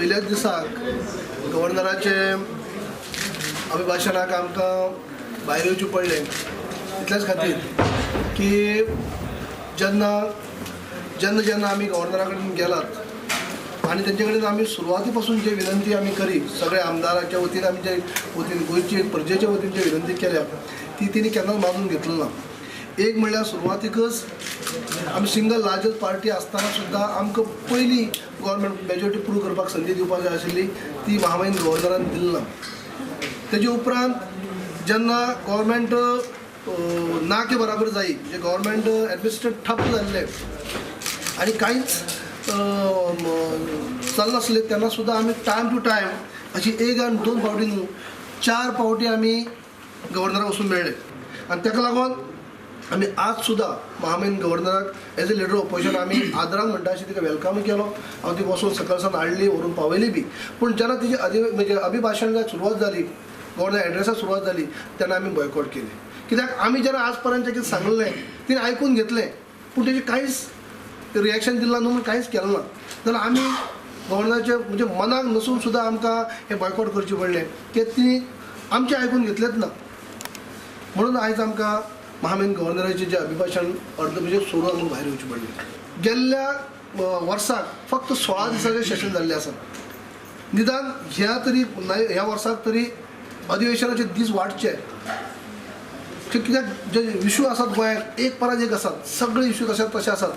पयल्याच दिसाक गव्हर्नराचे अभिभाशणाक आमकां भायर येवचें पडलें इतल्याच खातीर की जेन्ना जेन्ना जेन्ना आमी गव्हर्नरा कडेन गेलात आनी तेंचे कडेन आमी सुरवाती पासून जे विनंती आमी करी, सगळ्या आमदाराच्या वतीन आमी जे वतीन, गोंयचे प्रजेच्या वतीन जे विनंती केल्या, ती तिणी केन्नाच मानून घेतली ना. एक म्हणल्यार सुरवातीकच आमी सिंगल लार्जस्ट पार्टी आसतना सुद्दां आमकां पयली गव्हर्मेंट मेजॉरिटी प्रूव करपाक संदी दिवपाक जाय आशिल्ली, ती महामहीम गव्हर्नरान दिली ना. तेजे उपरांत जेन्ना गव्हर्मेंट ना के बराबर जायी, म्हणजे गव्हर्मेंट एडमिनिस्ट्रेट ठप्प जाल्लें आनी कांयच चलनासलें, तेन्ना सुद्दां आमी टायम टू टायम अशी एक आनी दोन फावटी न्हू, चार फावटी आमी गव्हर्नराक वचून मेळ्ळे. आनी ताका लागून आमी आज सुद्दां महामहीम गव्हर्नराक एज अ लिडर ऑपोजिशन आमी आदरान म्हणटा अशें तिका वेलकम केलो. हांव ती बसून सकयल सावन हाडली, व्हरून पावयली बी. पूण जेन्ना तिची अधि म्हणजे अभिभाशण सुरवात जाली, गव्हर्नर एड्रेसाक सुरवात जाली, तेन्ना आमी बॉयकॉट केली. कित्याक आमी जेन्ना आज पर्यंत कितें सांगलें, तिणें आयकून घेतलें, पूण तेजें कांयच रिएक्शन दिलें ना न्हू म्हणून कांयच केलें ना. जाल्यार आमी गव्हर्नराचे म्हणजे मनाक नसून सुद्दां आमकां हें बॉयकॉट करचें पडलें की ती आमचें आयकून घेतलेंच ना. म्हणून आयज आमकां महामहीम गव्हर्नराचें जें अभिभाशण अर्द म्हणजे सोडून आमकां भायर येवचें पडलें. गेल्ल्या वर्साक फक्त 16 दिसाचें सेशन जाल्लें आसा. निदान ह्या तरी ह्या वर्साक तरी अधिवेशनाचे दीस वाडचे, कित्याक जे इशू आसात गोंयांत एक परत एक आसात, सगळे इशू तशे तशे आसात,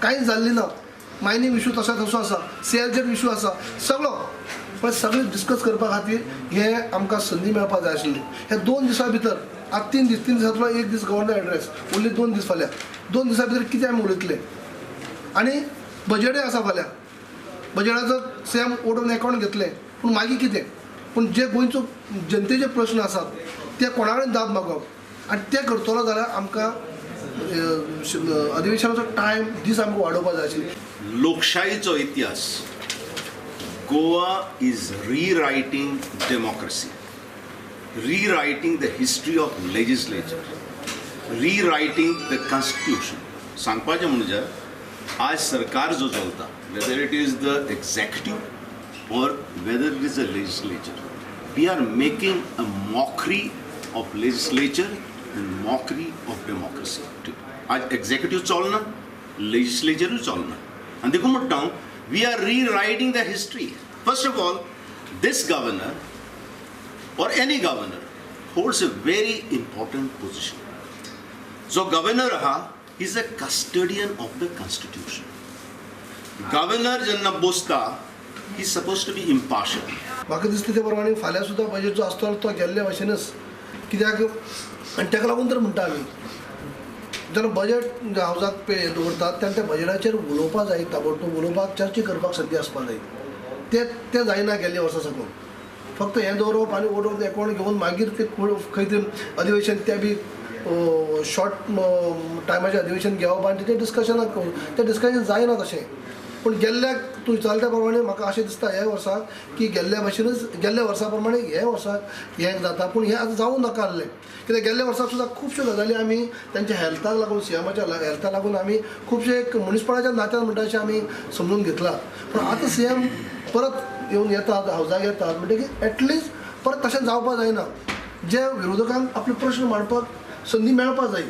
कांयच जाल्लें ना. मायनींग इशू तशा तसो आसा, सीएलझेड इशू आसा, सगळो. पण सगळें डिस्कस करपा खातीर हे आमकां संदी मेळपाक जाय आशिल्ली. ह्या 2 दिसां भितर, आतां 3 दीस, 3 दिसांतलो एक दीस गव्हर्नर एड्रेस, उरले 2 दीस. फाल्यां 2 दिसां भितर कितें आमी उलयतले? आनी बजेटय आसा फाल्यां. बजेटाचो सेम वोट ऑन अकावंट घेतले, पूण मागीर कितें? पूण जे गोंयचो जनतेचे प्रश्न आसात, ते कोणा कडेन दाद मागप? आनी ते करतलो जाल्यार आमकां अधिवेशनाचो टायम, दीस आमकां वाडोवपाक जाय आशिल्ले. लोकशाहीचो इतिहास, Goa is rewriting democracy, rewriting the history of legislature, rewriting the constitution. सांगपाचें म्हणजे आज सरकार जो चलता, whether it is the executive or whether it is a legislature, we are making a mockery of legislature and mockery of democracy. आज executive चलना, लेजिस्लेचरूय चलना. आनी देखून म्हणटा हांव, we are rewriting the history. First of all, this governor or any governor holds a very important position. जो governor आहा, is a custodian of the constitution. Governor जेन्ना बसता, he suppose to be impartial. म्हाका दिसता ते प्रमाणे फाल्यां सुद्दां बजेट जो आसतलो तो गेल्ल्या भाशेनच. कित्याक आनी ताका लागून तर म्हणटा आमी, जेन्ना बजेट हावजाक पे दवरतात, तेन्ना त्या बजेटाचेर उलोवपाक जाय, ताबडतोब उलोवपाक, चर्चा करपाक संदी आसपाक जाय. तें तें जायना गेल्ल्या वर्सां साकून. फक्त हें दवरप आनी वोट ऑफ अकावंट घेवन मागीर ते खंय तरी अधिवेशन, तें बी शॉर्ट टायमाचें अधिवेशन घेवप आनी तेजें डिस्कशनाक, तें डिस्कशन जायना तशें. पूण गेल्ल्याक तूं विचारल्या प्रमाणे म्हाका अशें दिसता ह्या वर्साक की गेल्ल्या भाशेनच, गेल्ल्या वर्सा प्रमाणे हे वर्साक हें जाता. पूण हें आतां जावूं नाका आहलें, कित्याक गेल्ल्या वर्साक सुद्दां खुबश्यो गजाली आमी तेंच्या हेल्थाक लागून, सीएमाच्या हेल्थाक लागून आमी खुबशे एक मनीसपणाच्या नात्यान म्हणटा अशें आमी समजून घेतलां. पूण आतां सीएम परत येवन येतात, हावजाक येतात म्हणटकीर एटलिस्ट परत तशें जावपाक जायना. जे विरोधकांक आपले प्रश्न मांडपाक संदी मेळपाक जाय.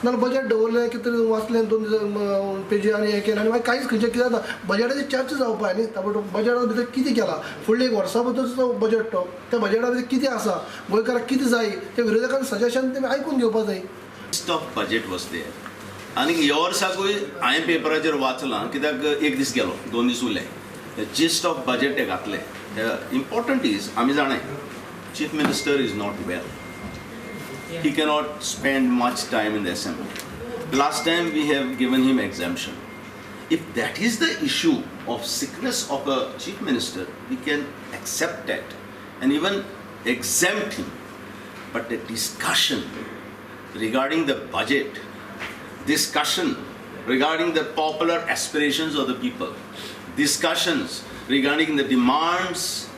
नाजाल्यार बजेट दवरलें, कितें तरी वाचलें, 2 पेजी आनी हें केलें आनी मागीर कांयच खंयचें कितें जाता. बजेटाची चर्चा जावपा जाय न्ही ताबडतोब. बजेटा भितर कितें केलां, फुडल्या एक वर्सा भितरचो बजेट तो, त्या बजेटा भितर कितें आसा, गोंयकाराक कितें जाय, तें विरोधकांक सजेशन तेमी आयकून घेवपाक जाय. Of budget was there. आनी ह्या वर्साकूय हांवें पेपराचेर वाचलां, कित्याक एक दीस गेलो, 2 दीस उरले, जिस्ट ऑफ बजेट ते घातले. इम्पॉर्टंट is, आमी जाणाय, chief minister is not well, he cannot spend much time in the assembly. Last time we have given him exemption. If that is the issue of sickness of a chief minister, we can accept that and even exempt him. But the discussion regarding the budget, discussion regarding the popular aspirations of the people, discussions regarding the demands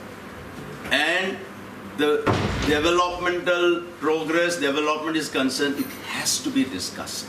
and the developmental progress, development is concerned, it has to be discussed.